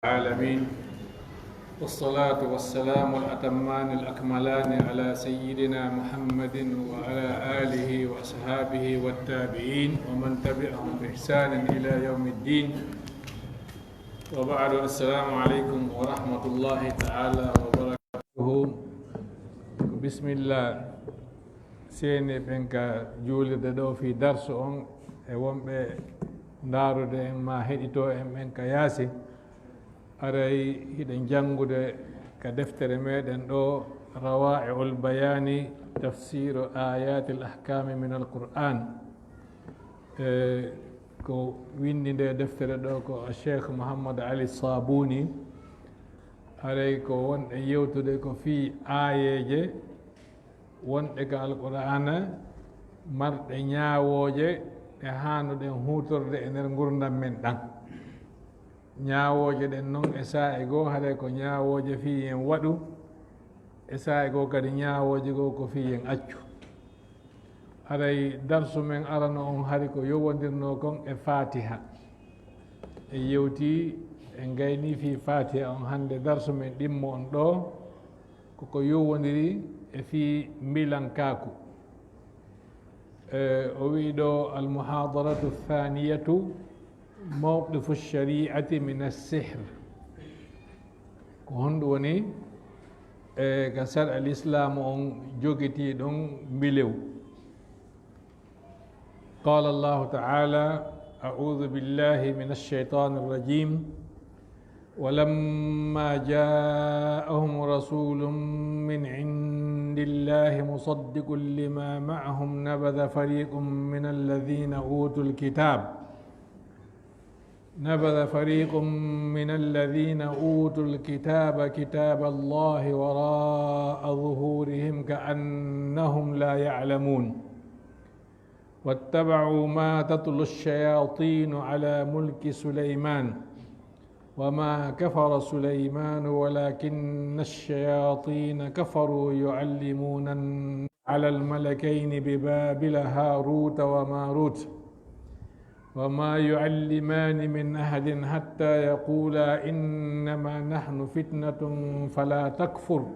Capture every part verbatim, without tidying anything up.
العالمين. والصلاة والسلام الأتمان الأكملان على سيدنا محمد وعلى آله وأصحابه والتابعين ومن تبعهم بإحسان إلى يوم الدين. وبعد، السلام عليكم ورحمة الله تعالى وبركاته. بسم الله. Seeni ɓen ka juulirde ɗo fii darsu on, e wonɓe ndaarude en maa heɗitoo en ɓen ka yaasi. Aray hiɗen janngude ka deftere meɗen ɗo, Rawaa'i'ul Bayaani, Tafsiiru Aayaatil Ahkaami minal Qur'aan. E, ko winndi nde deftere ɗo ko Cheikh Mouhammad Ali Sabuni. Aray ko wonɗen yewtude ko fii aayeeje wonɗe ka Alqur'aana, marɗe ñaawooje ɗe haanuɗen huutorde e nder ngurndan men ɗan. Ñaawooje ɗen non, e saa'i goo, haray ko ñaawooje fii yen waɗu, e saa'i goo kadi, ñaawooje goo ko fii yen accu. Haray darsu men arano on hari ko yowondirnoo kon e Faatiha. En yewtii, en gaynii fii Faatiha on. Hannde darsu men ɗimmo on ɗoo, ko ko yowondiri e fii mbilankaaku. E, o wi'i ɗoo, المحاضرة الثانية، موقف الشريعة من السحر. Ko honɗum woni, e, ka sari'a Lislaamu on jogitii ɗon mbilew? قال الله تعالى: أعوذ بالله من الشيطان الرجيم. ولما جاءهم رسول من عند الله مصدق لما معهم نبذ فريق من الذين أوتوا الكتاب، نبذ فريق من الذين أوتوا الكتاب كتاب الله وراء ظهورهم كأنهم لا يعلمون. واتبعوا ما تتلو الشياطين على ملك سليمان وما كفر سليمان ولكن الشياطين كفروا يعلمون الناس على الملكين ببابل هاروت وماروت وما يعلمان من أحد حتى يقولا إنما نحن فتنة فلا تكفر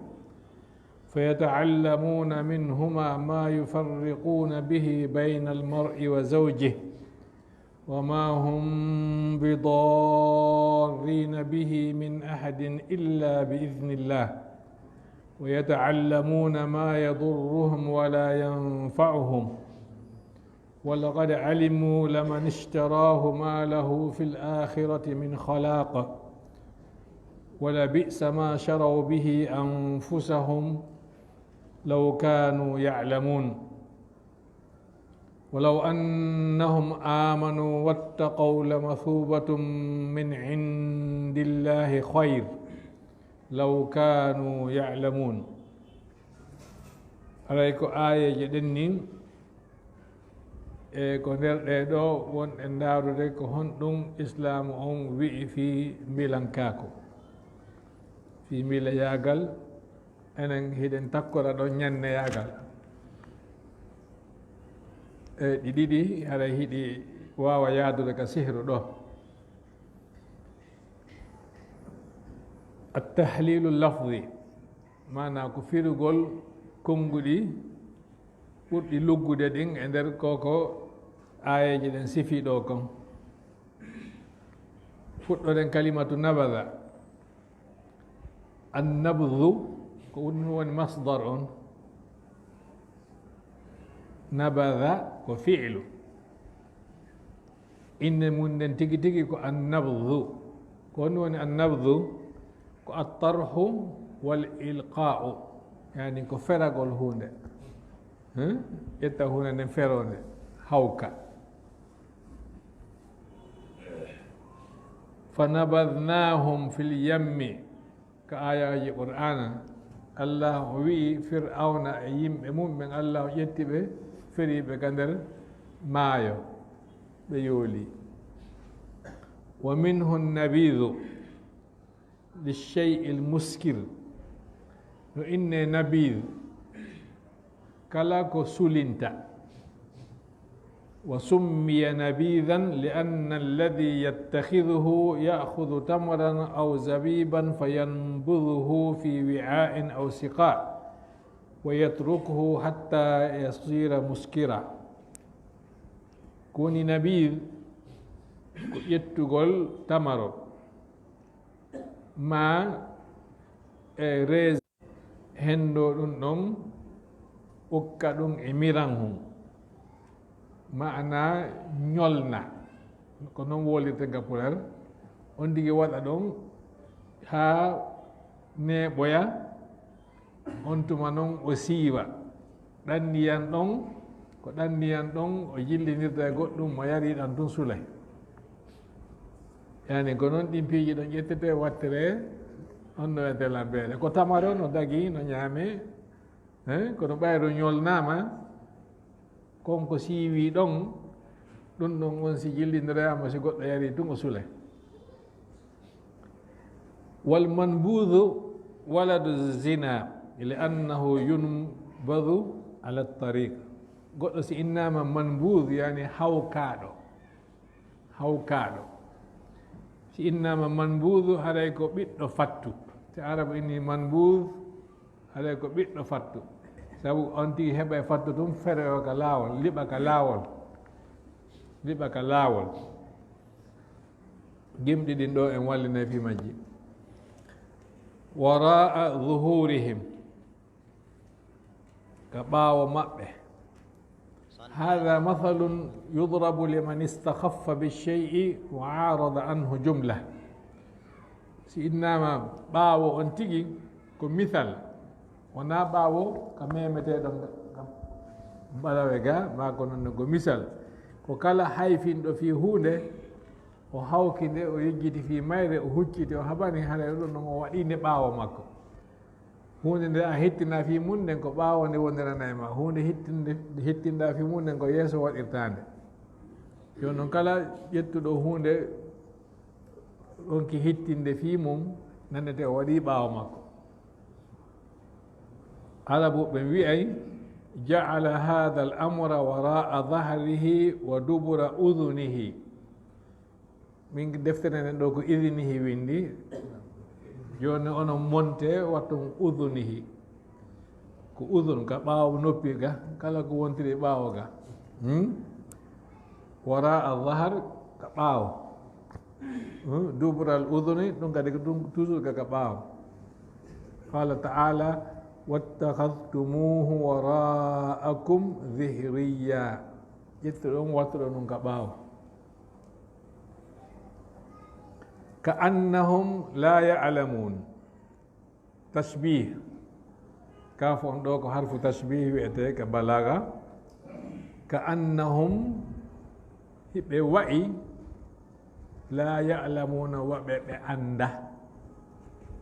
فيتعلمون منهما ما يفرقون به بين المرء وزوجه وما هم بضارين به من أحد إلا بإذن الله ويتعلمون ما يضرهم ولا ينفعهم ولقد علموا لمن اشتراه ما له في الآخرة من خلاق ولبئس ما شروا به أنفسهم لو كانوا يعلمون ولو أنهم آمنوا واتقوا لمثوبة من عند الله خير لو كانوا يعلمون. Aray ko aayeeje ɗen nin, e ko nder ɗee ɗoo wonɗen ndaarude ko honɗum Islaamu on wi'i fii mbilankaaku, fii mbilayaagal, enen hiɗen takkora ɗon ñanneyaagal. E ɗi ɗiɗi, haray hiɗi waawa yaadude ka sihru ɗoo. At-tahliilu lafzi, maanaa ko firugol konnguɗi ɓurɗi luggude ɗin e nder ko ko aayeeje ɗen sifii ɗoo kon. Fuɗɗoren kalimatu nabada. An-nabdu, ko ɗum woni masdar on. Nabada ko fi'lu. Innde mun nden tigi tigi ko an-nabdu. Ko honɗum woni an-nabdu? Ko at-tarhu wal ilqa'u. Yani ko feragol huunde. Hmm? Ƴetta huunde nden feronde. Hawka. فنبذناهم في اليم. Ka aayaaji Qur'aana, Allah o wi'i Fir'awna e yimɓe mum ɓen, Allah o ƴetti ɓe, feri ɓe ka nder maayo, ɓe yooli. ومنه النبيذ للشيء المسكر. No innee nabiid, kala ko sulinta. وسمي نبيذا لأن الذي يتخذه يأخذ تمرا أو زبيبا فينبذه في وعاء أو سقاء ويتركه حتى يصير مسكرا. Ko woni nabiid? Ko ƴettugol tamaro ma e rees, henndo ɗum ɗon, ukka ɗum e miran hum, maana ñolna, ko noon wolirte ga pular. On tigi waɗa ɗon haa neeɓoya, on tuma noon o siiwa. Ɗan ndiyan ɗon, ko ɗan ndiyan ɗon o jillinirta e goɗɗum, mo yari ɗan tun sulay. Yani ko noon ɗin piiji ɗon ƴettete, wattere on no wiyete lambeere. Ko tamaro no dagi, no ñaame, eh, kono ɓayro ñolnaama, kon ko siiwi ɗon, ɗum ɗon on si jillindiraama, si goɗɗo yari tun o sulay. والمنبوذ ولد الزنا لأنه ينبذ على الطريق. Goɗɗo si innaama manbuuz, yani hawkaaɗo. Hawkaaɗo. Si innaama manbuuz, haray ko ɓiɗɗo fattu. Si Arabu inni manbuuz, haray ko ɓiɗɗo fattu. Sabu on tigi heɓa e fattu tun, feroyo ka laawol, liɓa ka laawol. Liɓa ka laawol. Gimɗi ɗin ɗo en wallinay fii majji. وراء ظهورهم, ka ɓaawo maɓɓe. هذا مثل يضرب لمن استخف بالشيء وأعرض عنه جملة. Si innaama ɓaawo on tigi, ko misal, wonaa ɓaawo ka memeteeɗo nga, ka balawe ga, maa ko noon ko misal. Ko kala hayfinɗo fii huunde, o hawki nde, o yejjiti fii mayre, o hucciti, o haɓani, haray ɗum ɗon o waɗi nde ɓaawo makko. Huunde nde a hittina fii mum nden, ko ɓaawo nde wonirana e ma. Huunde hittinde, hittinɗa fii mum nden, ko yeeso waɗirta nde. Jooni noon, kala ƴettuɗo huunde, on ki hittinde fii mum, nannete o waɗi ɓaawo makko. Arabu ɓen wi'ay, جعل هذا الأمر وراء ظهره ودبر أذنه. Min deftere nden ɗo ko idinihi windi. Jooni onon monte watton udunihi. Ko udun ka ɓaawo noppi ga, kala ko wontiri ɓaawo ga. Hmm? Wara al-zahar ka ɓaawo. Hmm? Dubura al-uduni, ɗum kadi ko ɗum toujours ga ka ɓaawo. Qala ta'ala, "Wattakhadhtumuhu wara'akum dhihriya." Ƴettuɗon, wattuɗon ɗum ka ɓaawo. "Ka'annahum la ya'lamun." Tashbih. Kaaf on ɗo ko harfu tashbih wi'ete ka balaga. "Ka'annahum", hiɓe wa'i, "la ya'lamuna", wa ɓe, ɓe annda.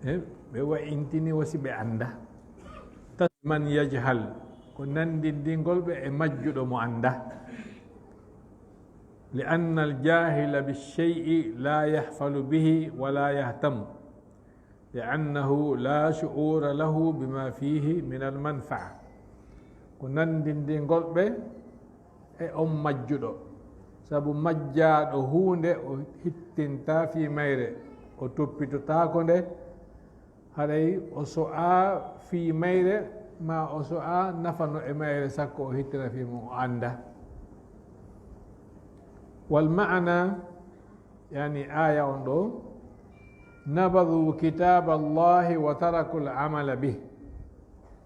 Eh, ɓe wa'intini wasi ɓe annda. Tas-, man yajhal, ko nanndindingol ɓe e majjuɗo mo annda. "Li anna al-jahila bi-shay'i la yahfalu bihi wa la yahtam, li annahu la shu'ura lahu bima fihi min al-manfa'a." Ko nanndindingol ɓe e on majjuɗo. Sabu majjaaɗo huunde, o hittintaa fii mayre, o toppitotaako nde, haray o so'aa fii mayre, maa o so'aa nafa no e mayre, sakko o hittina fii mum, o annda. Wal ma'ana, yani aaya on ɗo, "Nabadhu kitaba Allahi wa tarakul amala bih,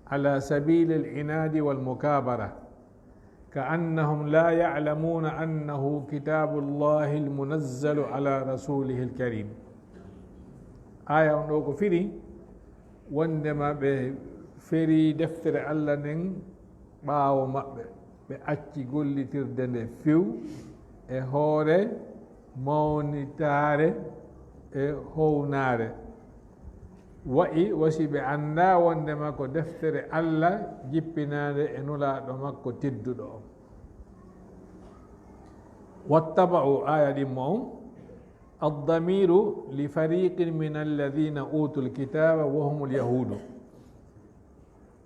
ala sabilil inadi wal mukabara." "Ka'annahum la ya'lamuna annahu kitabullahil munazzalu ala rasulihil karim." Aaya on ɗo ko firi wondema ɓe feri deftere Allah nden ɓaawo maɓɓe, ɓe acci gollitirde nde few e hoore mawnitaare e hownaare. Wa'i wasi ɓe annda wondema ko deftere Allah jippinaande e Nulaaɗo makko tedduɗo on. "Wattaba'u", aaya ɗimmo on, "ad-damiru li fariqin min alladhina utul kitaba wa humul yahudu."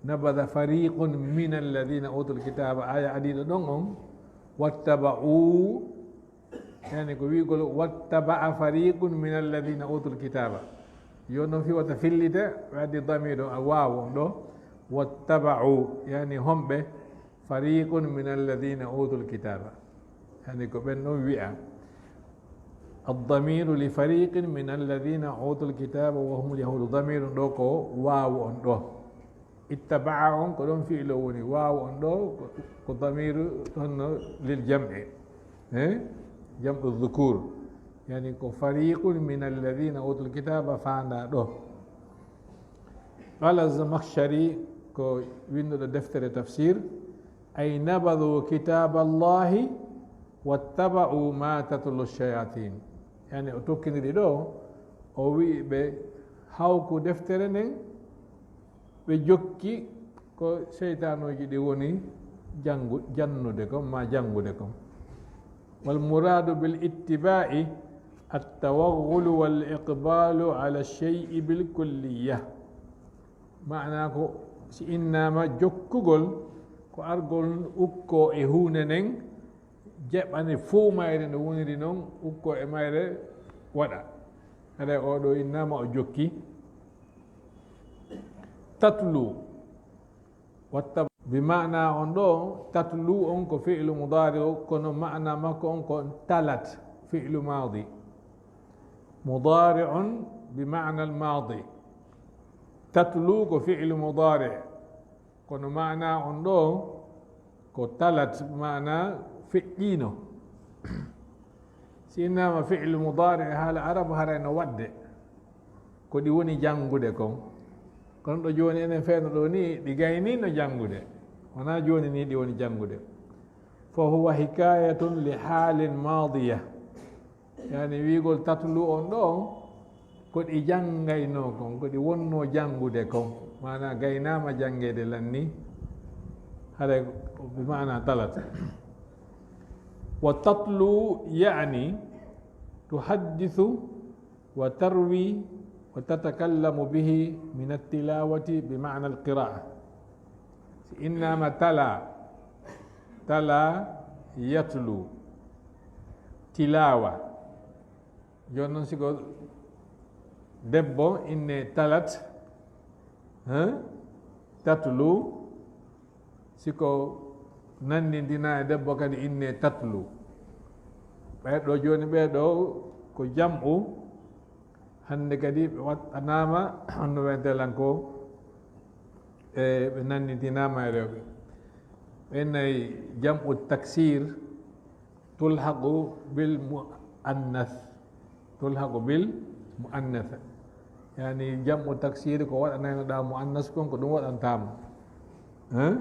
"Nabadha fariqun min alladhina utul kitaba", aaya adiiɗo ɗon on, Wattaba'u, yani ko wi'ugol, "Wattaba'a fariqun min alladhina utul kitaba." Yo non fi wata fillita, ɓe addi damir o, a waaw on ɗo. Wattaba'u, yani homɓe, fariqun min alladhina utul kitaba. Yani ko ɓen ɗon wi'a. Ad-damiru li fariqin min alladhina utul kitaba wa humul yahudu. Damiru ɗo ko waaw on ɗo. Ittaba'a on ko ɗon fi'lo woni. Waaw on ɗo ko, ko damiru ɗon no lil jam'i. Eh? Jam'u dhukur. Yani ko fariqun min alladhina utul kitaba fanda ɗo. Qala Zamakhshari ko winduɗo deftere tafsir, ay nabadhu kitaballahi wattaba'u ma tatlu shayatin. Yani o tokkindiri ɗo, o wi'i ɓe hawku deftere nden, ɓe jokki ko seytanuuji ɗi woni janngu-, jannude kon, ma janngude kon. Wal muradu bil ittiba'i at-tawaghulu wal iqbalu ala shay'i bil kulliya. Maana ko si innama jokkugol, ko argol ukko e huunde nden, jaɓane fow mayre no woniri non, ukko e mayre waɗa. Haɗa o ɗo innama o jokki. Tatlu. Watta bi maana on ɗo, tatlu on ko fi'lu mudari o, kono maana makko on ko talat, fi'lu madi. Mudari'un bi maana al-madi. Tatlu ko fi'lu mudari, kono maana on ɗo ko talat, maana feƴƴino. Si innama fi'lu mudari e haala arabu haray no waɗde ko ɗi woni janngude kon. Kono ɗo jooni enen fewndo ɗo ni ɗi gayni no janngude. Wona jooni ni ɗi woni janngude. Fa huwa hikayatun li halin madiya. Yani wi'ugol tatlu on ɗo, ko ɗi janngayno kon, ko ɗi wonno janngude kon. Maana gaynama janngeede lanni, haray ko bi maana talat. Wa tatlu yani tuhaddithu wa tarwi wa tatakallamu bihi min at-tilawati bi maana al-qira'a. Si innama tala, tala yatlu, tilawa. Jooni non siko debbo inne talat, hein? Tatlu, siko nanndintina e debbo kadi inne tatlu. Ɓee ɗo jooni ɓee ɗo ko jam'u, hannde kadi ɓe waɗanama, honno wi'ete lan ko, e ɓe nanndintinama e rewɓe. Ɓe nayi jam'u taksir, tulhaqu bil muannas. Tulhaqu bil muannas. Yani jam'u taksir ko waɗanayno ɗa muannas kon, ko ɗum waɗantama. Hein?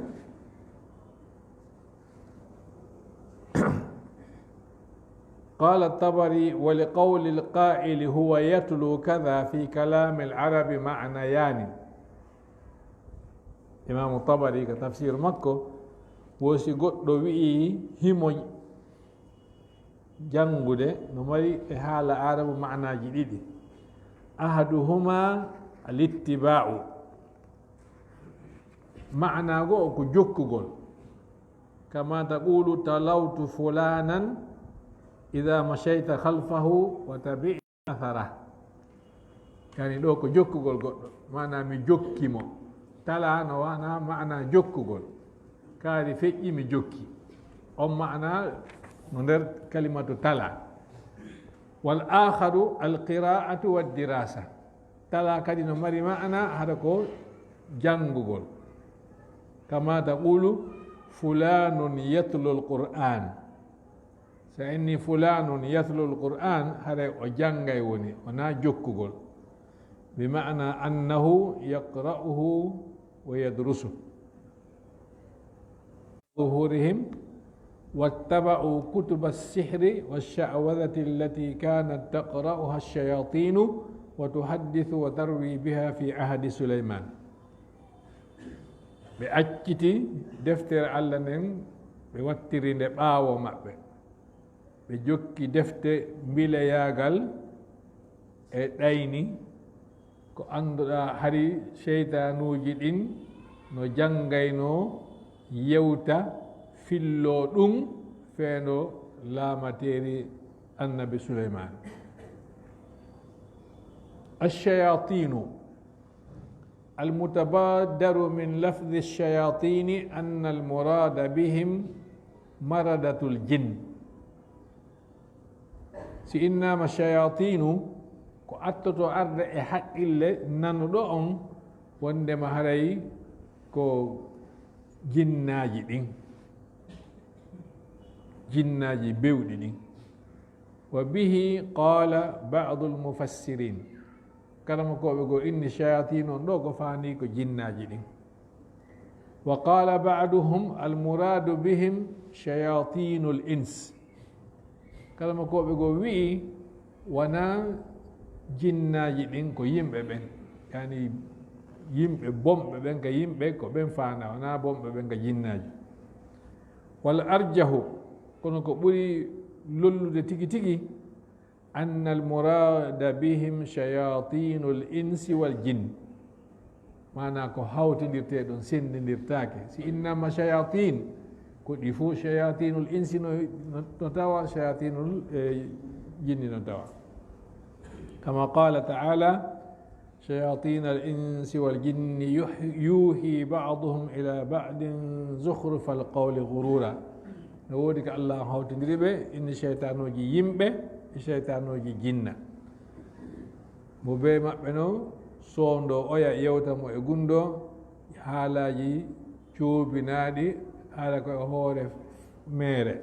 قال الطبري: ولقول القائل هو يتلو كذا في كلام العرب معنيان. Imaamu Tabari ka tafsir makko, wo si goɗɗo wi'i himo janngude, no mari e haala Aarabu maanaaji ɗiɗi. Ahaduhuma al-ittiba'u. Maanaa go'o ko jokkugol. Kama taqulu: "Talawtu fulanan idha mashayta khalfahu wa tabi'ta athara." Yani ɗo ko jokkugol goɗɗo, maana mi jokki mo. Tala no wana maana jokkugol. Kaari feƴƴi mi jokki. On maana no nder kalimatu tala. Wal akharu al qira'atu wad dirasa. Tala kadi no mari maana hada ko janngugol. Kama taqulu: "Fulanun yatlul Qur'an." So a inni: "Fulanun yatlul Qur'an," haray o janngay woni, wona jokkugol. Bi maana annahu yaqra'uhu wa yadrusu. ظهورهم واتبعوا كتب السحر والشعوذة التي كانت تقرأها الشياطين وتحدث وتروي بها في عهد سليمان. Ɓe acciti deftere Allah nden, ɓe wattiri nde ɓaawo maɓɓe. Ɓe jokki defte mbileyaagal e ɗayni, ko annduɗaa hari seytaanuuji ɗin no janngaynoo, yewta, filloo ɗum feendo laamateeri Annabi Suleymaan. Ash-shayaatiinu. Al-mutabaadaru min lafdi ash-shayaatiini anna al-muraada bihim maradatul jinn. Si innaama shayaatiinu, ko attoto arde e haqqille nanuɗo on, wondema haray ko jinnaaji ɗin, jinnaaji bewɗi ɗin. Wa bihi qaala ba'dul mufassiriin. Karamokooɓe goo inni shayaatiinu on ɗoo ko faandi ko jinnaaji ɗin. Wa qaala ba'duhum al muraadu bihim shayaatiinul ins. Karamokooɓe goo wi'i, wanaa jinnaaji ɗin, ko yimɓe ɓen. Yani yimɓe bonɓe ɓen ka yimɓe, ko ɓen faandaa, wanaa bonɓe ɓen ka jinnaaji. Wal arjahu, kono ko ɓuri lollude tigi tigi, anna al muraada bihim shayaatiinul insi wal jinn. Maanaa ko hawtindirtee ɗon, senndindirtaake. Si innaama shayaatiinu, ko ɗi fof, shayaatiinul insi no, no, no tawa, shayaatiinul, eh, jinni no tawa. Kama qaala ta'aala, shayaatiinal insi wal jinni yuh-, yuuhii ba'duhum ilaa ba'din zukhrufal qawli ghuruura. No woodi ko Allah hawtindiri ɓe, inni shaytaanooji yimɓe e shaytaanooji jinna. Mo bee maɓɓe no soondoo oya, yewta mo e gunndoo haalaaji coobinaaɗi, haala ko e hoore meere.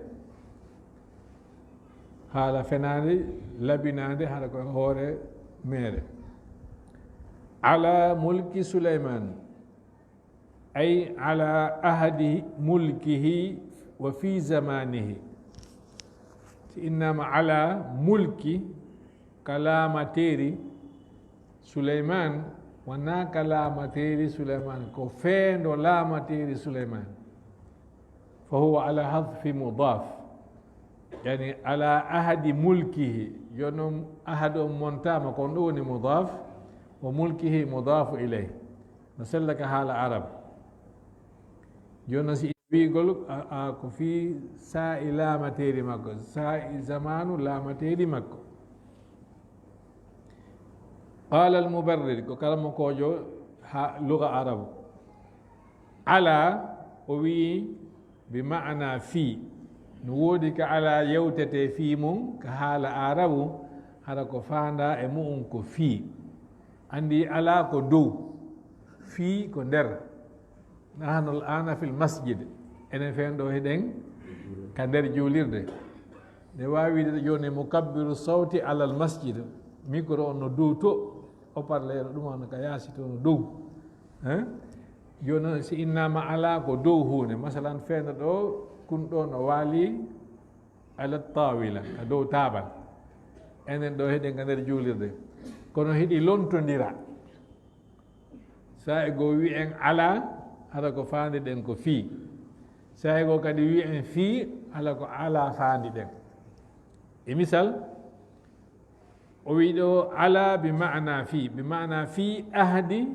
Haala fenaande, labinaande, hara ko e hoore meere. Ala mulki Suleymaan, ay ala ahadi mulkihi wa fi zamaanihi. Si innaama ala mulki, ka laamateeri Suleymaan, wanaa ka laamateeri Suleymaan, ko feendo laamateeri Suleymaan. Fa huwa ala hadfi mudaaf. Yani ala ahadi mulkihi. Jooni non ahadu on montaama, ko on ɗoo woni mudaaf, wa mulkihi mudaafu ilayhi. No sella ka haala Arab. Jooni non si wi'ugol, a, a, ko fii saa'i laamateeri makko, saa'i zamaanu laamateeri makko. Qaala al-Mubarrid, ko karamokoojo ha luga Arabu. Ala, o wi'i, bi ma'ana fii. No woodi ka ala yewtetee fii mun, ka haala Arabu, hara ko faandaa e mu'un ko fii. Anndi ala ko dow, fii ko nder. Nahnu al-aana fil masjid. Enen feen ɗoo hiɗen ka nder juulirde. Ne waawi wi'ude jooni mukabbiru sawti alal masjid. Mikro on no dow to, haut-parleur ɗum on ka yaasi to no dow. Hein? Jooni non si innaama ala ko dow huunde. Masalan, feendo ɗoo, kun ɗoo no waali ala taawila, ka dow taabal. Enen ɗoo hiɗen ka nder juulirde. Kono hiɗi lontondira. Saa'i goo wi'en ala, hara ko faandiɗen ko fii. Saa'i goo kadi wi'en fii, hara ko ala faandiɗen. E misal, o wi'i ɗoo ala bi ma'ana fii, bi ma'ana fii ahdi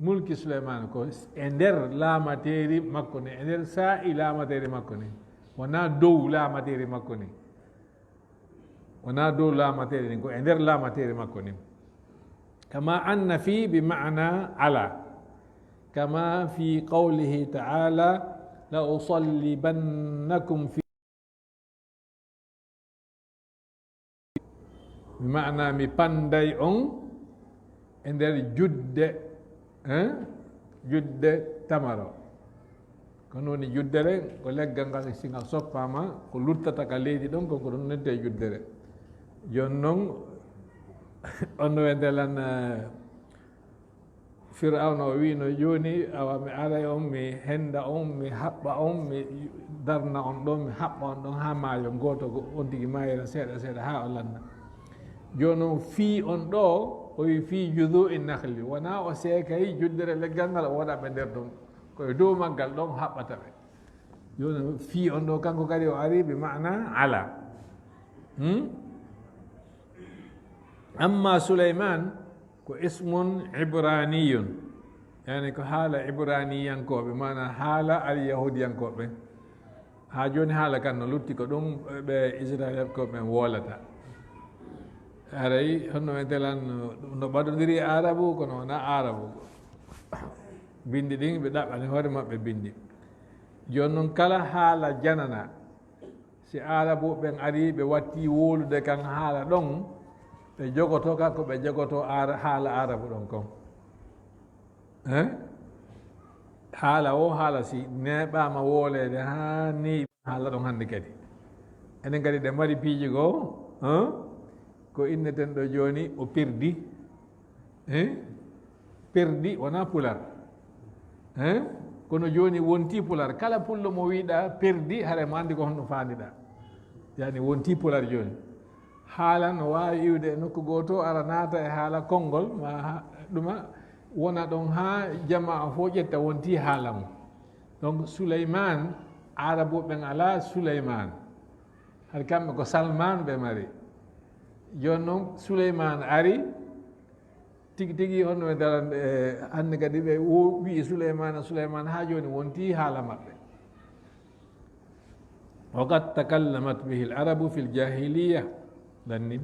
mulki Suleymaan, ko e nder laamateeri makko ndin, e nder saa'i laamateeri makko ndin. Wanaa dow laamateeri makko ndin. Wanaa dow laamateeri ndin, ko e nder laamateeri makko ndin. Kama anna fii bi ma'ana ala. Kama fi qawlihi ta'ala, la usallibannakum fi, bi ma'ana mi panday on e nder judde, hein? Judde tamaro. Ko non woni juddere, ko leggal ngal, si ngal soppaama, ko luttata ka leydi ɗon, ko ko ɗum noddirtee juddere. Jooni non, on no wiyetee lan, eh, Firawna o wi'no, jooni, awa, mi aray on, mi henda on, mi haɓɓa on, mi darna on ɗon, mi haɓɓa on ɗon haa maayo gooto, go-, on tigi maayira seeɗa seeɗa haa o landa. Jooni non fii on ɗoo, o wi'i fii juzuu'i nakhli. Wanaa o seekay juddere leggal ngal o waɗa ɓe nder ɗon. Ko e dow maggal ɗon haɓɓata ɓe. Jooni fii on ɗoo, kanko kadi o ari bi ma'ana ala. Hmm? Amma Suleymaan ko ismun ibraniyun. Yani ko haala ibraniyankooɓe, maanaa haala alyahuudiyankooɓe. Haa jooni haala kan no lutti ko ɗum ɓe Israel ko ɓen woolata. Haray honno en telan no ɓadondiri Aarabu kono wonaa Aarabu. Binndi ɗin ɓe ɗaɓɓani hoore maɓɓe binndi. Jooni non kala haala janana, si Aarabu ɓen ari ɓe watti wowlude kan haala ɗon, ɓe jogoto kan ko ɓe jogoto haala Aarabu ɗon kon. Hein? Haala o haala si neeɓaama wooleede haa ni haala ɗon hannde kadi. Enen kadi ɗe mari piiji goo, hein? Ko inneten ɗo jooni o perdi. Hein? Perdi wonaa pular. Hein? Kono jooni wonti pular. Kala pullo mo wiiɗa perdi, hare mo anndi ko honno faandiɗa. Yani wonti pular jooni. Haala no waawi iwde e nokku gooto, ara naata e haala konngol, ma ha-, ɗuma wona ɗon haa jamaa fof ƴetta wonti haala mum. Donc, Suleymaan, Aarabuɓe ɓen alaa Suleymaan. Hari kamɓe ko Salmaan ɓe mari. Jooni noon, Suleymaan ari, tigi tigi honno ɓe darande, e, hannde kadi ɓe wo-, wi'i Suleymaana, Suleymaana, haa jooni wonti haala maɓɓe. وقد تكلمت به العرب في الجاهلية. Lannin.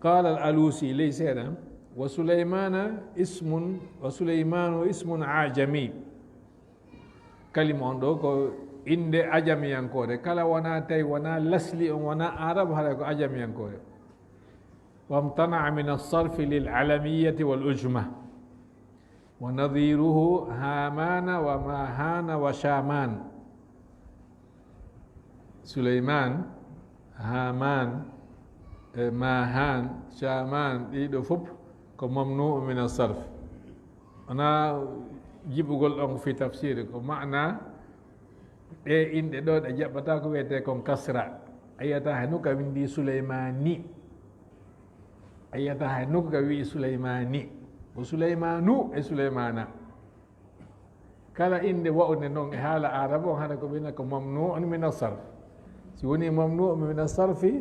قال الألوسي, ley seeɗa, وسليمان اسم، وسليمان اسم أعجمي. Kalima on ɗo ko innde ajamiyankoore. Kala wonaa tawi, wonaa lasli on, wonaa Arab, haray ko ajamiyankoore. وامتنع من الصرف للعلمية والعجمة. ونظيره هامان وماهان وشامان. Suleymaan, Haamaan, e Maahaan, Caamaan, ɗii ɗoo fof ko mamnuu'u mina sarf. Wonaa jibugol ɗon ko fii tafsiiri, ko maanaa ɗee inɗe ɗoo ɗe jaɓataa ko wiyetee kon kasra. A yi'ataa hay nokku ka winndii Suleymaani. A yi'ataa hay nokku ka wi'i Suleymaani. Ko Suleymaanu e Suleymaana. Kala innde wa'unde non e haala Aarabu on, hara ko ɓe wi'ata ko mamnuu'un mina sarf. Si wonii mamnuu'un mina sarfi,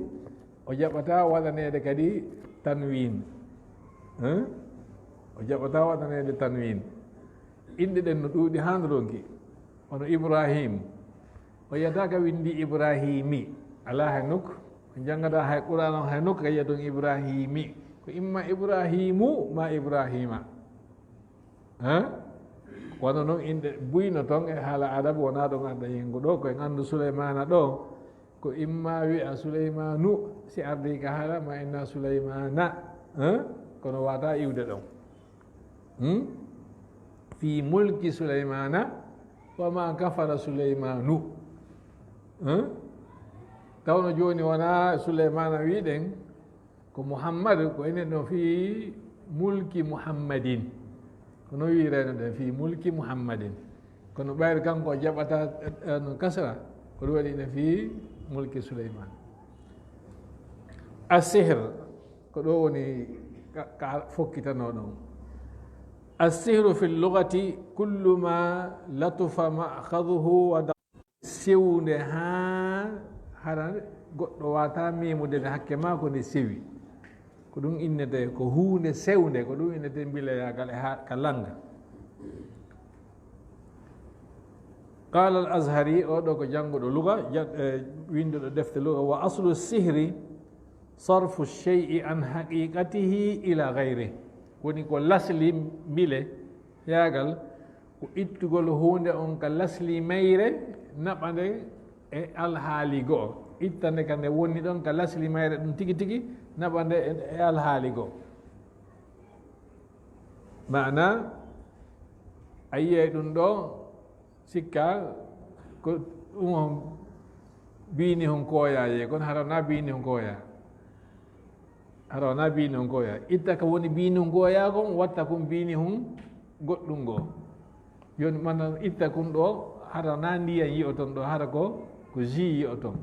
o jaɓataa waɗaneede kadi tanwiin. Hein? O jaɓataa waɗaneede tanwiin. Inɗe ɗen no ɗuuɗi haa no ronki. Hono Ibraahiim. O yi'ataa ka winndii Ibraahiimi. Alaa hay nokku. On janngataa hay Qur'aana on hay nokku ka yi'aton Ibraahiimi. Ko imma Ibraahiimu maa Ibraahiima. Hein? Wano non inɗe buy no ton e haala Aarabu, wonaa ɗon adda yenngo ɗoo, ko en anndu Suleymaana ɗoo, ko imma wi'a Suleymaanu, si ardii ka haala ma inna Suleymaana, hein? Kono waawataa iwde ɗon. Hmm? في ملك سليمان وما كفر سليمان. Hein? Tawno jooni wonaa Suleymaana wi'uɗen, ko Muhammadu, ko enen ɗoo في ملك محمد. Ko non wi'irayno ɗen في ملك محمد. Kono ɓayri kanko o jaɓataa, eh, eh, no kasra, ko ɗum waɗi ene في ملك سليمان. السحر, ko ɗoo woni ka, ka fokkitanoo ɗon. السحر في اللغة كل ما لطف مأخذه ودق. Sewnde haa hara goɗɗo waawataa meemude nde, hakke maa ko nde sewi. Ko ɗum innetee ko huunde sewnde, ko ɗum innetee mbileyaagal e haa ka lannga. قال الأزهري, oo ɗoo ko jannguɗo luga, ja-, e, winnduɗo defte luga, وأصل السحر صرف الشيء عن حقيقته إلى غيره. Woni ko lasli mbile yaagal, ko ittugol huunde on ka lasli mayre, naɓa nde e alhaali go'o. Itta nde ka nde woni ɗon ka lasli mayre ɗum tigi tigi, naɓa nde e, e alhaali go'o. Maanaa, a yi'ay ɗum ɗoo, sikka ko ɗum on biini hon kooyaa yee, kono hara wonaa biini hon kooyaa. Hara wonaa biini hon kooyaa. Itta ka woni biini hon kooyaa kon, watta kon biini hon goɗɗum goo. Jooni, maanaa itta kon ɗoo, hara wonaa ndiyan yi'oton ɗoo, hara ko, ko jus yi'oton.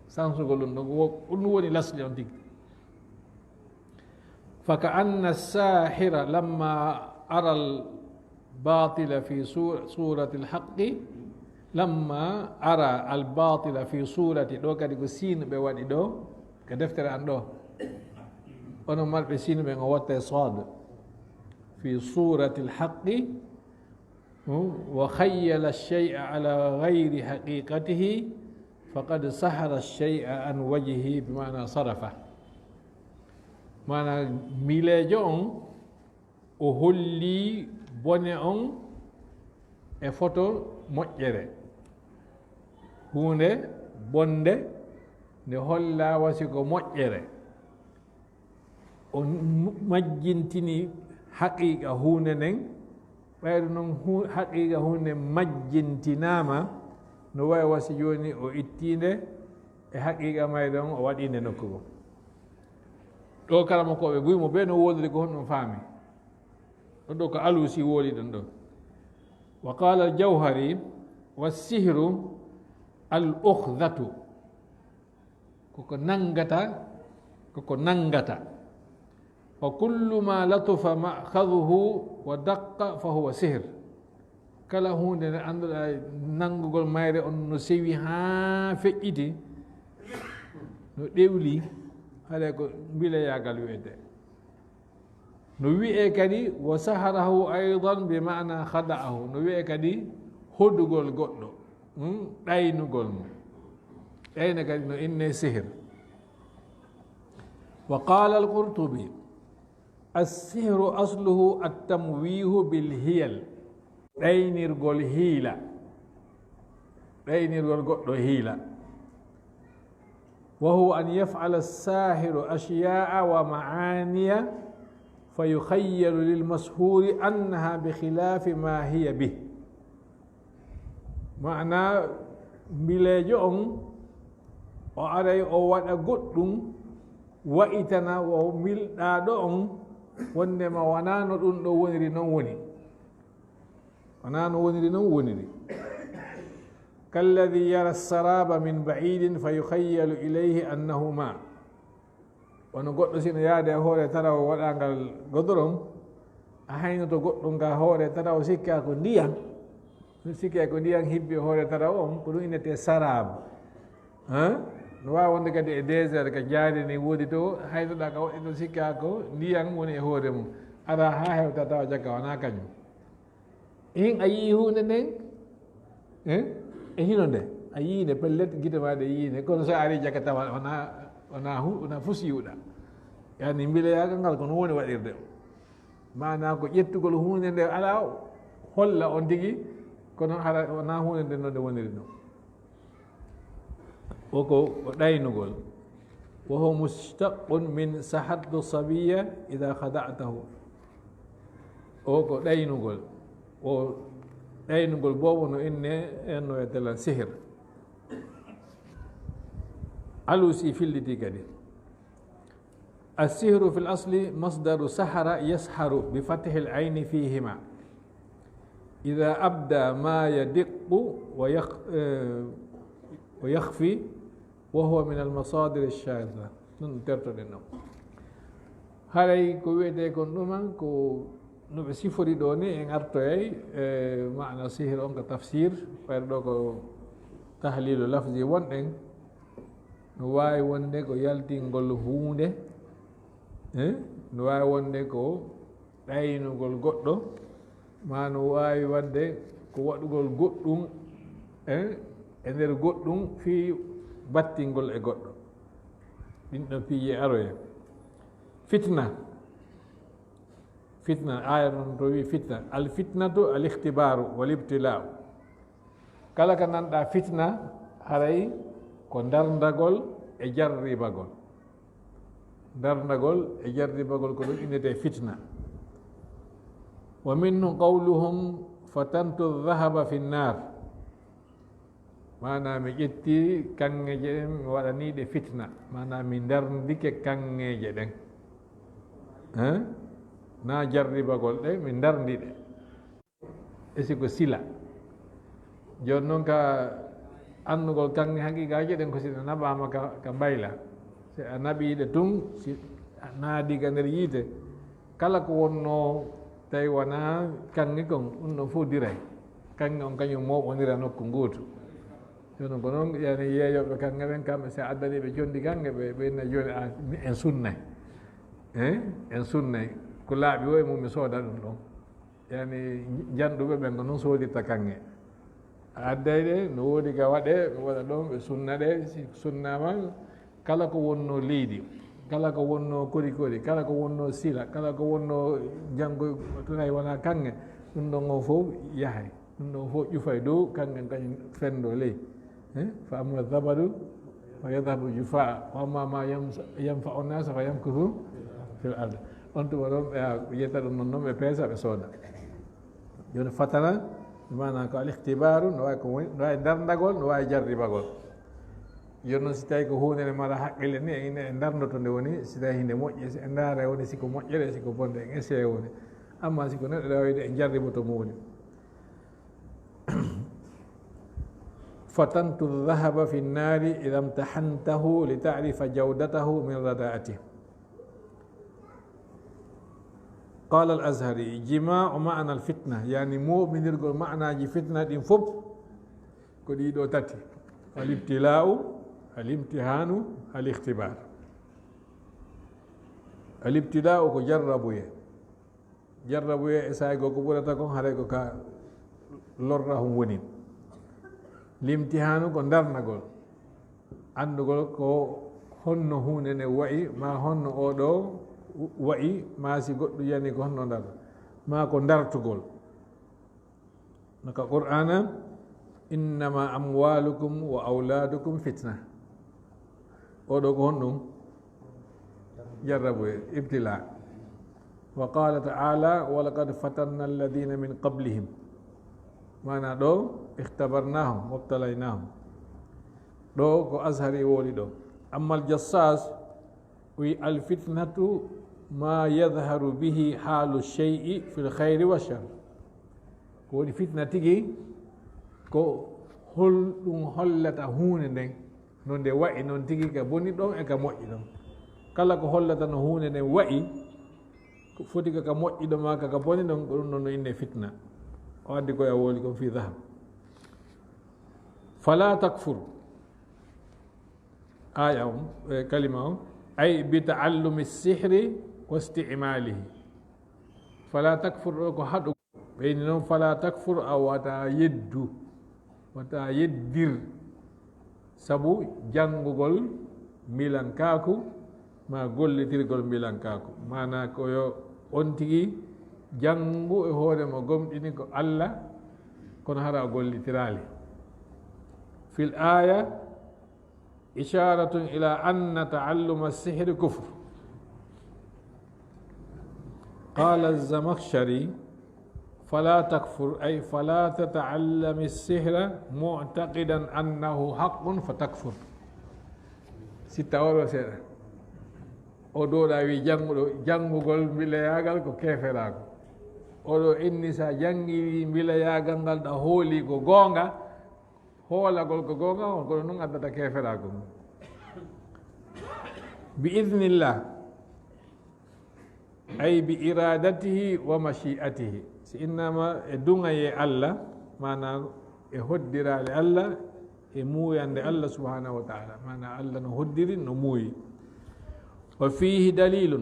Sansugol ɗum ɗoo, wo-, ɗum woni lasli on tigi. فكأن الساحر لما أرى الباطل في صو-، صورة الحق، لما أرى الباطل في صورة، ɗoo kadi ko siin ɓe waɗi ɗoo, ka deftere an ɗoo. Onon marɓe siin ɓen, o watta e saad. في صورة الحق، وخيل الشيء على غير حقيقته فقد سحر الشيء عن وجهه بمعنى صرفه. Maana mileejo on o holli bone on e foto moƴƴere. Huunde bonde nde holla wasi ko moƴƴere. O majjintini haqiqa huunde nden, ɓayru noon haqiqa huunde majjintinaama no wayi wasi jooni o ittiinde e haqiqa mayre on o waɗiinde nokku goo. Ɗo karamokooɓe buy mo ɓe no wooliri ko honɗum faami. Ɗon ɗo ko Alusi wooli ɗon ɗo. وقال الجوهري: والسحر الأخذة. Koko nanngata, koko nanngata. وكل ما لطف مأخذه ودق فهو سحر. Kala huunde nde annduɗaa nanngugol mayre on no sewi haa feƴƴiti, no ɗewli, haray ko mbileyaagal wiyetee. No wiyee kadi وسحره أيضا بمعنى خدعه. No wiyee kadi hodugol goɗɗo, hmm, ɗaynugol mo. Ɗayna kadi no innee sihir. وقال القرطبي: السحر أصله التمويه بالحيل. Ɗaynirgol hiila. Ɗaynirgol goɗɗo hiila. وهو أن يفعل الساحر أشياء ومعاني فيخيل للمسحور أنها بخلاف ما هي به. Maana mbileejo on o aray o waɗa goɗɗum wa'itana o milɗaaɗo on wonndema wanaa no ɗum ɗo woniri non woni. Wanaa no woniri non woniri. كالذي يرى السراب من بعيد فيخيل إليه أنه ماء. Wano goɗɗo si no yaade e hoore tarawo waɗaangal godoron, a haynoto goɗɗum ka hoore tarawo sikka ko ndiyam. Sikka ko ndiyam hibbi e hoore tarawo on, ko ɗum innetee sarab. Hein? No waawi wonde kadi e désert ka jaari ni woodi to, haynoɗaa ka woɗɗi to sikka ko ndiyam woni e hoore mum. Ara haa hewta tawa jaka wanaa kañum. Hin a yii huunde nden? Eh? E hino nde? A yii nde pellet, gite maa ɗe yii nde. Kono so a ari jaka tawa wona, wona hu-, wona fus yiwɗa. Yani mbileyaagal ngal ko no woni waɗirde. Maana ko ƴettugol huunde nde alaa holla on tigi, kono hara wona huunde nden no nde woniri non. O ko, ko ɗaynugol. وهو مشتق من سحرت الصبي إذا خدعته. O ko ɗaynugol. O ɗaynugol boobo no inne en no wiyetee lan sihir. Alusi filliti kadi. السحر في الأصل مصدر سحر يسحر بفتح العين فيهما. إذا أبدى ما يدق ويخ-، آه، ويخفي وهو من المصادر الشاذة. Ɗum tertoɗen ɗum. Haray ko wiyetee kon ɗuman ko no ɓe sifori ɗo ni, en artoyay e maana sihir on ka tafsir, ɓayri ɗo ko tahlilu lafzi wonɗen. No waawi wonde ko yaltingol huunde, eh? No waawi wonde ko ɗaynugol goɗɗo, maa no waawi waɗde ko waɗugol goɗɗum, eh, e nder goɗɗum fii battingol e goɗɗo. Ɗin ɗon piiji aroya. Fitna. Fitna, aaya non to wi fitna. الفتنة الاختبار والابتلاء. Kala ka nanɗaa fitna, haray ko ndarndagol e jarribagol. Ndarndagol e jarribagol ko ɗum innetee fitna. ومنه قولهم: فتنت الذهب في النار. Maanaa mi ƴetti kaŋŋeeje ɗen, mi waɗanii ɗe fitna. Maanaa mi ndarndike kaŋŋeeje ɗen. Eh? Naa jarribagol ɗe, mi ndarndi ɗe. E si ko sila. Jooni noon ka anndugol kaŋŋe haqiiqaaji ɗen ko si ɗe naɓaama ka, ka mbayla. Si a naɓii ɗe tun, si a naadi ka nder yiite, kala ko wonnoo tawi wonaa kaŋŋe kon, ɗum ɗon fof diray. Kaŋŋe on kañum mooɓondira nokku ngootu. Jooni ko noon, yani, yeeyooɓe kaŋŋe ɓen, kamɓe si a addanii ɓe conndi kaŋŋe, ɓe, ɓe inna jooni a, mi, en sunnay. Eh? En sunnay. Ko laaɓi o e mum mi sooda ɗum ɗon. Yani, janɗuɓe ɓen ko non soodirta kaŋŋe. A adday ɗe, no woodi ga waɗe, ɓe waɗa ɗon, ɓe sunna ɗe, si sunnaama, kala ko wonno leydi, kala ko wonno kori kori, kala ko wonno sila, kala ko wonno janngo, tunay wona kaŋŋe, ɗum ɗon on fof yahay. Ɗum ɗon fof ƴufay dow kaŋŋe kañum fenndo ley. Eh? Fa amma zabadu fa yadhabu jufaa, wa amma ma yams-, yanfa'u nasa fa yamkuthu fil ard. On tuma ɗon ɓe a yetta ɗum non, non ɓe peesa, ɓe sooda. Jooni fatana, maana ko al ikhtibaaru, no wayi ko woni, no wayi darndagol, no wayi jarribagol. Jooni noon si tawi ko huunde nde mara haqqille ni, en, en darndoto nde woni, si tawi hinde moƴƴe, si en ndaara woni si ko moƴƴere, si ko bonde, en essayé woni. Amma si ko neɗɗo ɗawayde, en jarriboto mo woni. فتنت الذهب في النار إذا امتحنته لتعرف جودته من رداءته. قال الأزهري: جماع معنى الفتنة، يعني mooɓindirgol maanaaji fitna ɗin fof ko ɗii ɗoo tati: الابتلاء، الامتحان، الاختبار. الابتلاء ko jarrabuye. Jarrabuye e saa'i goo ko ɓurata kon, haray ko ka lorra hon woni. Limtihaanu ko ndarnagol, anndugol ko honno huunde nde wa'i, maa honno oo ɗoo wa'i, maa si goɗɗum yani ko honno ndarta, maa ko ndartugol. No ka Qur'aana: إنما أموالكم وأولادكم فتنة. Oo ɗoo ko honɗum? Jarrabuye, ibtila. وقال تعالى: ولقد فتنا الذين من قبلهم. Maana ɗoo, اختبرناهم وابتليناهم. Ɗoo ko Azhari woni ɗoo. أما الجصاص, wi: الفتنة ما يظهر به حال الشيء في الخير والشر. Ko woni fitna tigi, ko holɗum hollata huunde nden, no nde wa'i non tigi ka boni ɗon e ka moƴƴi ɗon. Kala ko hollata no huunde nden wa'i, ko foti ka ka moƴƴi ɗon maa ka ka boni ɗon, ko ɗum ɗon no innee fitna. O addi koye a woli kon fii dahab. فلا تكفر. Aaya on, e kalima on, أي بتعلم السحر واستعماله. فلا تكفر ɗoo ko haɗu. Ɓeyni noon, فلا تكفر, a wata yeddu, wata yeddir sabu janngugol mbilankaaku maa gollitirgol mbilankaaku. Maana ko yo on tigi janngu e hoore mo gomɗini ko Alla, kono hara o gollitiraali. في الآية إشارة إلى أن تعلم السحر كفر. قال الزمخشري: فلا تكفر، أي فلا تتعلم السحر معتقدا أنه حق فتكفر. Sitta oo ɗoo seeɗa. O ɗoo ɗa wi jannguɗo, janngugol mbileyaagal ko keeferaaku. Oo ɗoo inni sa janngi mbileyaagal ngal ɗa hooli ko goonga, hoolagol ko goonga on, kono ɗum addata keeferaaku. بإذن الله، أي بإرادته ومشيئته. Si innama e duŋayee Alla, maana e hoddiraale Alla, e muuyande Alla subhanahu wa ta'ala. Maana Alla no hoddiri, no muuyi. وفيه دليل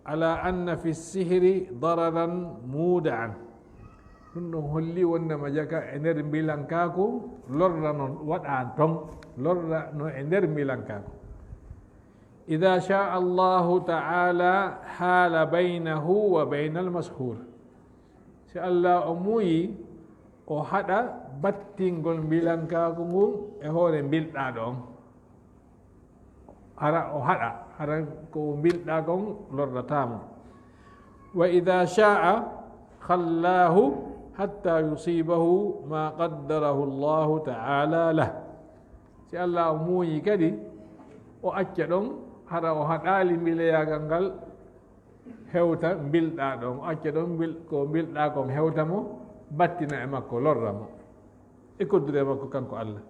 على أن في السحر ضررا مودعا. Ɗum ɗon holli wondema jaka e nder mbilankaaku lorra non waɗa ton, lorra no e nder mbilankaaku. إذا شاء الله تعالى حال بينه وبين المسحور. Si Alla o muuyi, o haɗa battingol mbilankaaku ngun e hoore mbilɗaaɗo on. Hara o haɗa, hara ko mbilɗaa kon lorrataa mo. وإذا شاء خلاه حتى يصيبه ما قدره الله تعالى له. Si Alla o muuyi kadi, o acca ɗon, hara o haɗaali mbileyaagal ngal hewta mbilɗaa ɗon, o acca ɗon mbil-, ko mbilɗaa kon hewta mo, battina e makko, lorra mo. E koddure makko kanko Alla.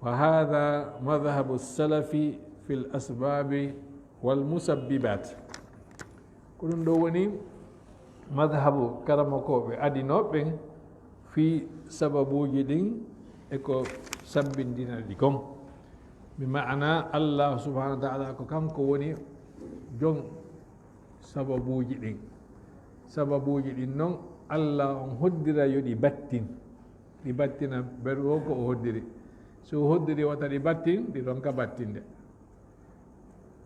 وهذا مذهب السلف في الأسباب والمسببات. Ko ɗum ɗoo woni madhabu karamokooɓe adinooɓe ɓen fii sababuuji ɗin e ko sabbindina ɗi kon. Bi maana Allah subhanahu wa ta'ala ko kanko woni jon sababuuji ɗin. Sababuuji ɗin non Allah on hoddira yo ɗi battin. Ɗi battina beru o ko o hoddiri. So o hoddiri wata ɗi battin, ɗi ɗon ka battinde.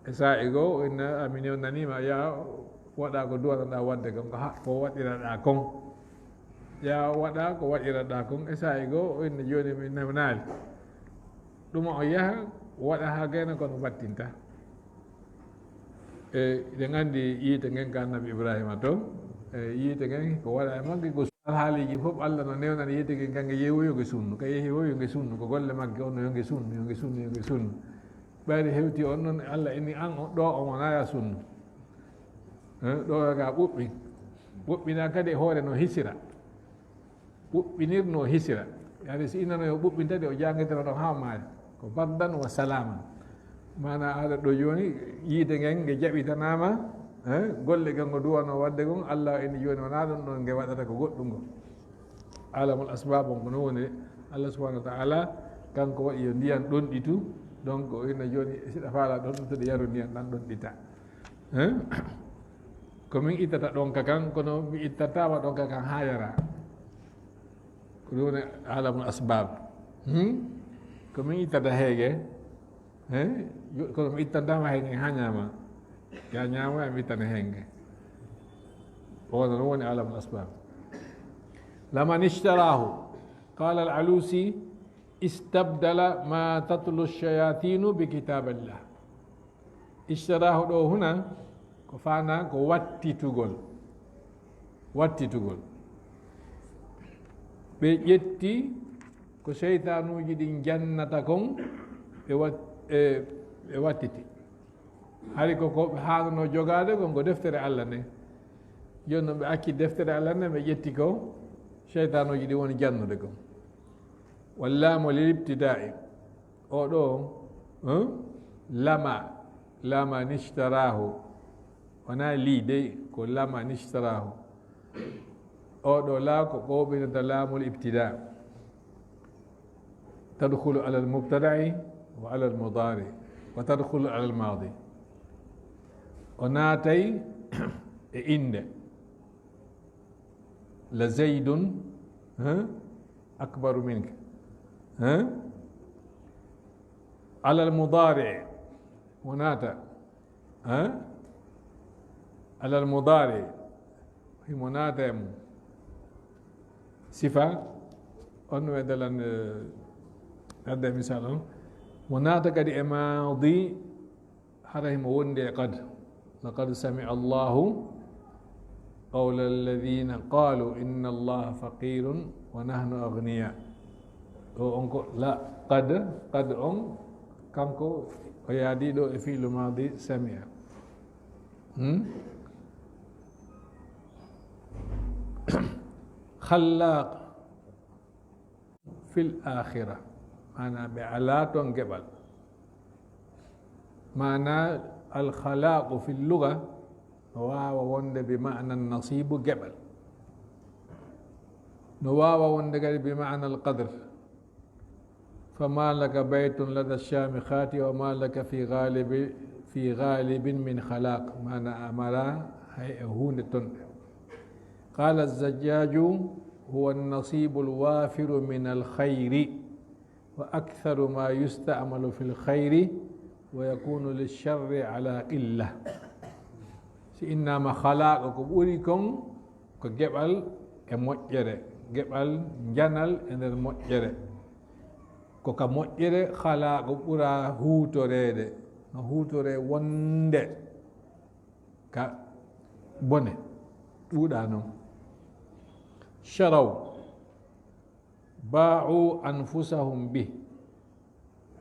E saa'i goo, o inna, "A mi newnaniima, yaa waɗa ko duwanoɗaa waɗde kon, ko ha-, ko waɗiraɗaa kon. Yaa waɗa ko waɗiraɗaa kon." E saa'i goo, o inna, "Jooni mi newnaali." Ɗuma o yaha, waɗa haa gayna kono battinta. E, eɗen anndi yiite ngen ka Annabi Ibrahima to. E, yiite ngen ko waɗa e magge ko alhaaliji fof Allah no newnani yiite ngen kanke yehi wo yo nge sunnu, ka yehi wo yo nge sunnu, ko golle magge on no yo nge sunnu, yo nge sunnu, yo nge sunnu. Ɓayri hewti on noon Allah inni an o, ɗo on wona ya sunnu. Eh, ɗo ga ɓuɓɓi. Ɓuɓɓina kadi e hoore no hisira. Ɓuɓɓinirno hisira. Yani si innano yo ɓuɓɓin tadi o jangitano ɗon haa maaya. Ko bardan wa salaman. Maana aɗa ɗo jooni yiide ngen nge jaɓitanaama, eh, golle ngen ngo duwano waɗde kon, Allah inni jooni wona ɗum ɗon nge waɗata ko goɗɗum ngo. Alamul asbab on ko no woni Allah subhanahu wa ta'ala kanko waɗi yo ndiyan ɗon ɗitu. Donc o inna jooni siɗa faala ɗon ɗitude yaru ndiyan ɗan ɗon ɗita. Eh? Ko min ittata ɗon ka kan, kono mi ittataama ɗon ka kan haa yara. Ko ɗum woni alamul asbab. Hmm? Ko min ittata heege, eh? Yo-, kono mi ittantaama heege haa ñaama. Ya ñaama, ya mi ittana heege. O wona ɗum woni alamul asbab. Laman ishtarahu, qala al-Alusi, istabdala ma tatlu shayatinu bi kitabillah. Ishtarahu ɗo huna ko fana ko wattitugol. Wattitugol. Ɓe ƴetti ko seytanuuji ɗin jannata kon, ɓe wat-, e, ɓe wattiti. Hari ko, ko ɓe haanano jogaade kon ko deftere Allah nden. Jooni non ɓe acci deftere Allah nden, ɓe ƴetti ko seytanuuji ɗin woni jannude kon. Wallaamu lil ibtida'i. O ɗo, eh? Lama, lama nishtarahu. Wona li dey, ko lama nishtarahu. O ɗo la ko ɓoɓinata laamul ibtida. Tadkhulu ala al-mubtada'i wa ala al-mudari wa tadkhulu ala al-madi. O naatay e innde. La Zaydun, eh, akbaru minka. Eh? Ala al-mudari, o naata, eh? Ala al-mudari, himo naata e mum. Sifa, on no e dalan, eh, adda misal on. Mo naata kadi e maadi, hara himo wondi e qad. Laqad sami'a Allahu qawla alladhina qalu inna Allaha faqirun wa nahnu aghniya. Ɗo on ko la qad, qad on kanko o yaadi ɗo e fi'lu maadi sami'a. Hmm? Khallaq. Fil akhira, maana ɓe alaa toon geɓal. Maana al khalaqu fil lugha no waawa wonde bi maana nasibu geɓal. No waawa wonde kadi bi maana al qadr. Fama laka baytun lada shamikhati wa ma laka fi ghalibi, fi ghalibin min khalaq. Maana a mara hay e huunde toon. Qala az-Zajjaju huwa an-nasibu al-wafiru min al-khayri wa aktharu ma yusta'malu fi al-khayri wa yakunu lish-sharri ala qilla. Si innama khalaqa ko ɓuri kon ko geɓal e moƴƴere, geɓal njanal e nder moƴƴere. Ko ka moƴƴere khalaqa ɓura huutoreede, no huutore wonde ka bone ɗuuɗa non. Sharaw, ba'u anfusahum bih.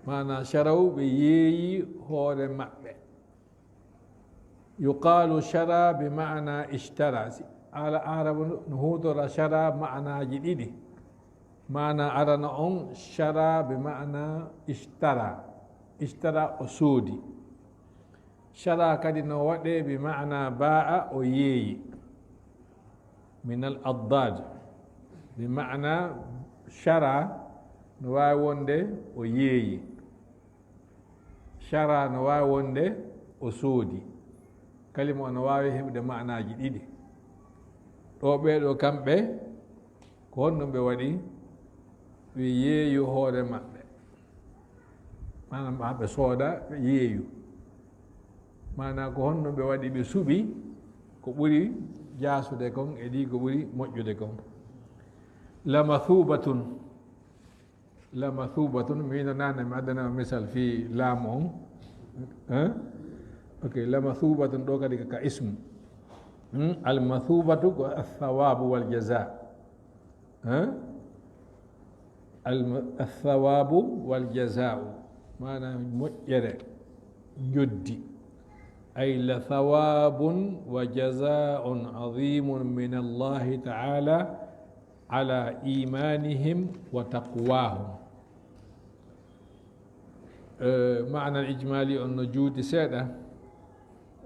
Maana sharaw, ɓe yeeyi hoore maɓɓe. Yuqalu shara bi maana ishtara. Si ala Arabu no huutora shara maanaaji ɗiɗi. Maana arano on, shara bi maana ishtara. Ishtara o soodi. Shara kadi no waɗe bi maana ba'a o yeeyi. Min al addad. Bi maana shara no waawi wonde o yeeyi. Shara no waawi wonde o soodi. Kalima o no waawi heɓude maanaaji ɗiɗi. Ɗo ɓeeɗo kamɓe, ko honno ɓe waɗi? Ɓe yeeyu hoore maɓɓe. Maanaam, haa ɓe sooda, ɓe yeeyu. Maanaam, ko honno ɓe waɗi? Ɓe suɓi ko ɓuri jaasude kon e ɗi ko ɓuri moƴƴude kon. Lamathubatun. Lamathubatun, mi wino nane, mi addana misal fii laamu on. Hein? Ok, lamathubatun ɗo kadi ka ismu. Hmm? Almathubatu ko athawabu wal jaza. Hein? Alma-, athawabu wal jazau. Maanaam moƴƴere, njoddi. Ay la thawabun wa jazaun azimun min Allahi ta'ala ala imanihim wa taqwahum. Eh, maanal ijmali on no juuti seeɗa.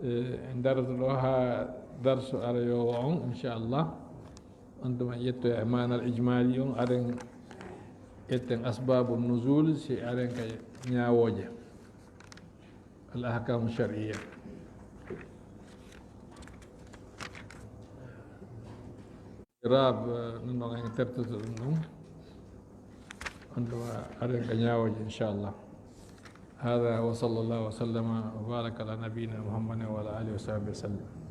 Eh, en darata ɗo haa darsu arayoowo on, inchallah. On tuma ƴettoya e maanal ijmali on, aren ƴetten asbabu nuzul, si aren ka ñaawooje. Al ahkamu shar'iyya. Irab, eh, ɗum ɗon en tertoto ɗum ɗon. On ɗum, eh, aɗen ka ñaawooje, inchallah. هذا وصلى الله وسلم وبارك على نبينا محمد وعلى آله وصحبه وسلم.